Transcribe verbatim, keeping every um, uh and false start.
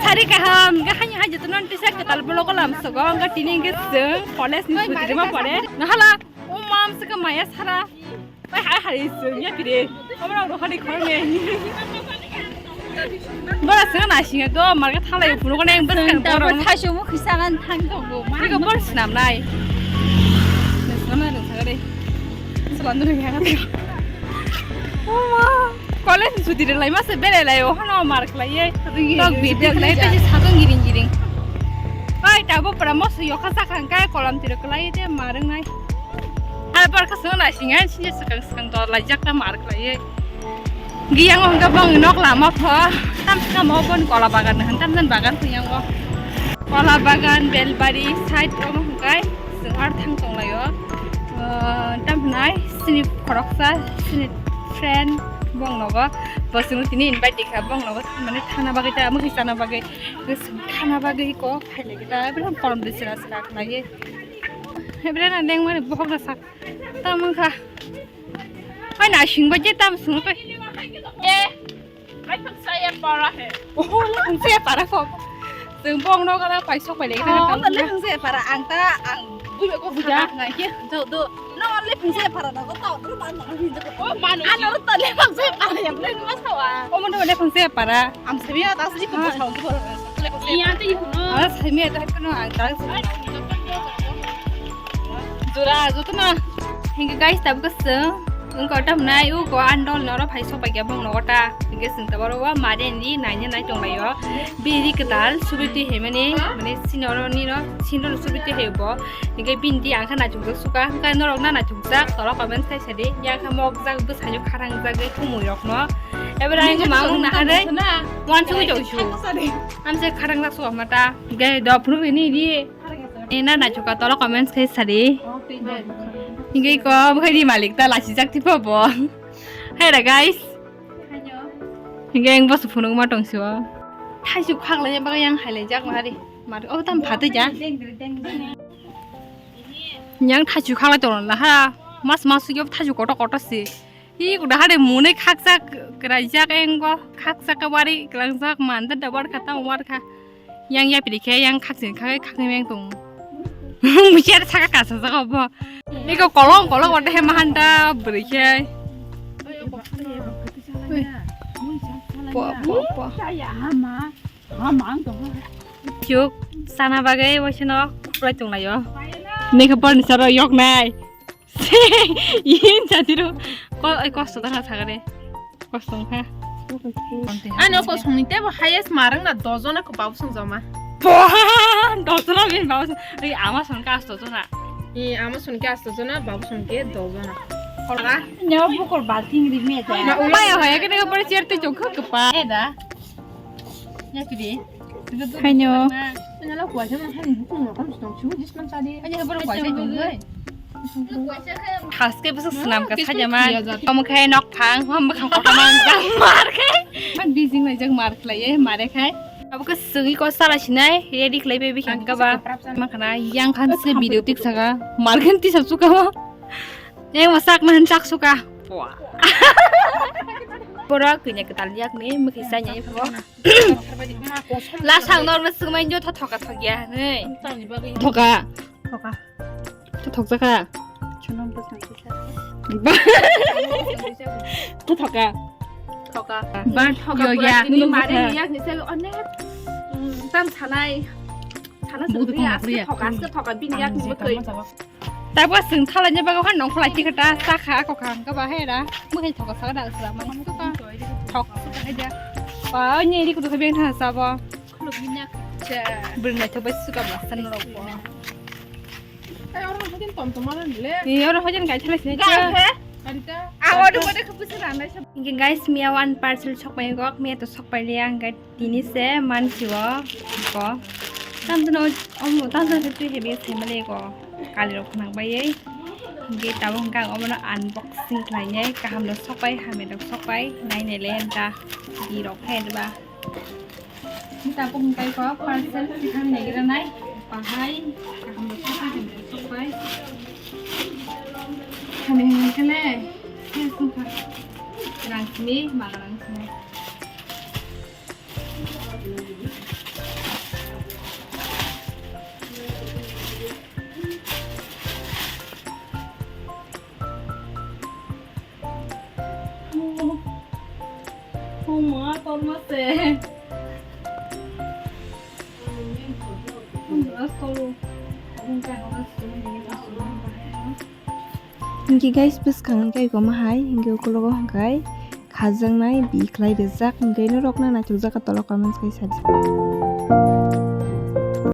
Hari kaham, gahani hai jotono tisa kwtal blogo lamsogo, wngkha tini hwnkhe chwng college ni chuti rwma pore. Nahala, o mam se ka maya sara. Pai hai hai chwng ya pire. Amra ro hari khorme. Bora se na singa do, marga thalai phuru ko nang bas kan bora. Thasu mo khisa kan thang tongo. Hari ko bor snam nai. Snam nai rwng sagare. Salan dulu ya. Oh ma. College ni chuti rwlai mase belai lai o hano mar khlaiye. Tok video khlai tei satong giring giring. Oi tabo para moso yokha sakha kai kolam tiro khlai te mar wngnai. Ar bar khasung nai singa sinje swkang swkang dor laijak ta mar khlaiye. Giyang hwnkha bang nok lama pho. Tam swkang mo bon kola bagan han tam jan bagan thuyang o. Kola bagan belbari side o hwnkha swng ar thang tong lai o. Tam hwnai sini khoroksa sini friend bong nogo. Bo swng tini invite dikha bong nogo mane thana bagwi ta mukhi sana bagwi. Thana bagwi ko phailai kita ebra korom de sira sira khlaiye. Ebra na deng mani bohok na sak tam wngkha. Hai na sing ba je tam sung to. Eh, hai thang saya para he. Oh, le thang saya para ko. Sung bong no kala pai sok pai le kita. Oh, le thang saya para ang ta ang bui ko buja ngai ke. Do do. No le thang saya para na ko ta ru ban na hin ko. Oh, manu. Ano to le thang saya para ya le ma sawa. Oh, manu le thang saya para. Am sami ya ta sini ko sa ko. Iya, tei hwnwi. Aro saimaya ta kono ang ta. Jora, jotono. Hingke guys, tabuk se wngkha tamnai uko andol noro phai sokpaikha bong nogo ta. Hingke chwng tabaro o mari ni naina nai tonglaio. Biri kwtal subiti hemani, mane sinoro nino, sinoro subiti hebo. Hingke bindi angkha nachukjak suka, hingke norok na nachukjak, tolo comments khai sadi. Yakha mokjak bwsaino kharang jagwi kumui rokno. Ebra ang ma wng naharwi. Wan sugui tong su. Amse kharang jak suka mata. Gai do phuru ni di. Ni na na chuka tolo comments khai sari. Gai ko bhai di malik ta lasi jak tipo bo. Hai da guys. Gai ang bos phunuk ma tong su. Thai su khak lai ba yang hai lai jak ma ri. Mar o tam phate ja. Yang thai su khak lai tong la ha. Mas mas yo thai su koto koto si. Hi kuda hade mune khakchak kwraijak enggo khakchak ka wari kwlangjak manda da warkha tamo warkha. Yang yapri khe yang khakchini kha khakni meng tong. Muchar saka kasa saka bo. Eko kolong kolong wate he mahanta bwrwi khe. Po po po. Chuk sana bagwi waisano khulai tonglaio. Nekha porni saro yoknai. Yin jatiro. Ko ai kosto da thagare. Kosto kha. Ano ko songni tebo highest marang na dojona ko babu song joma. Poha dojona bin babu song. Ai ama song ka asto jona. E ama song ke asto jona babu song ke dojona. Kola. Nyo bukor balting ri me ta. Ma ulai hoya ke ne ko pore chair te chok kha pa. E da. Haino. Haske bwswk swnam ka sajama. Omo khe nok phang, hom bwkhang kotor mang jang mar khe. Bijing lai jang mar khlaiye, mare khai. Abo khe swgwi ko sala sinai, ready khlai bai bikha kaba. Makhana yang khan se video tik saka, mar khan tisa suka ma. Yang masak na han chak suka. Pura kanya ketal yak ni, mukhi sanya pho. Lasang norma sumai jo tho thoka thokya hwnwi. Thoka. Thoka. Tho thokjaka. Chunam bwsang kisa. Ba. Tho thoka. Thoka. Ba thoka yo pura ya. Tini mare ni yak ni se onek. Tam sanai. Sana sungri aske thoka aske thoka bini yak ni bwkwi. Tabuk chwng thalani bagwi hwn nongkhor lai tikha ta chakha ako kaham khe ba he ra. Mwkhai thoka saka da sra mani suka. Thok suka he ja. Ba ni ri kudu beng tha sabo. Bwrwi naithok bai suka ba san rok bo. Ni oro hojen gai thalai sini. Ang oro bode khe bwswk randai sa. Hingke guys miya one parcel sokpai gok miya to sokpai liya hingke. Tini se mansi o ko. Tamtano omo tamtano se twi hebi se male ko. Kali rok nang bai ei. Hingke tabuk hingke ang omono unboxing khlai nai kaham rok sokpai hamya rok sokpai nai nai le da di rok khe ba. Tabuk hingke ko parcel sikang nai gira nai. Bahai kaham rok sokpai hamya rok sokpai. Hamya hingke le. Rang sini maga rang sini. Uma tolma se. Brush tolo. Hingke guys, bwskang hingke goma hai, hingke ukulogo hingke khajaknai bi khlai rijak, hingke norokno naithokjak kha tolo comments kai sadi.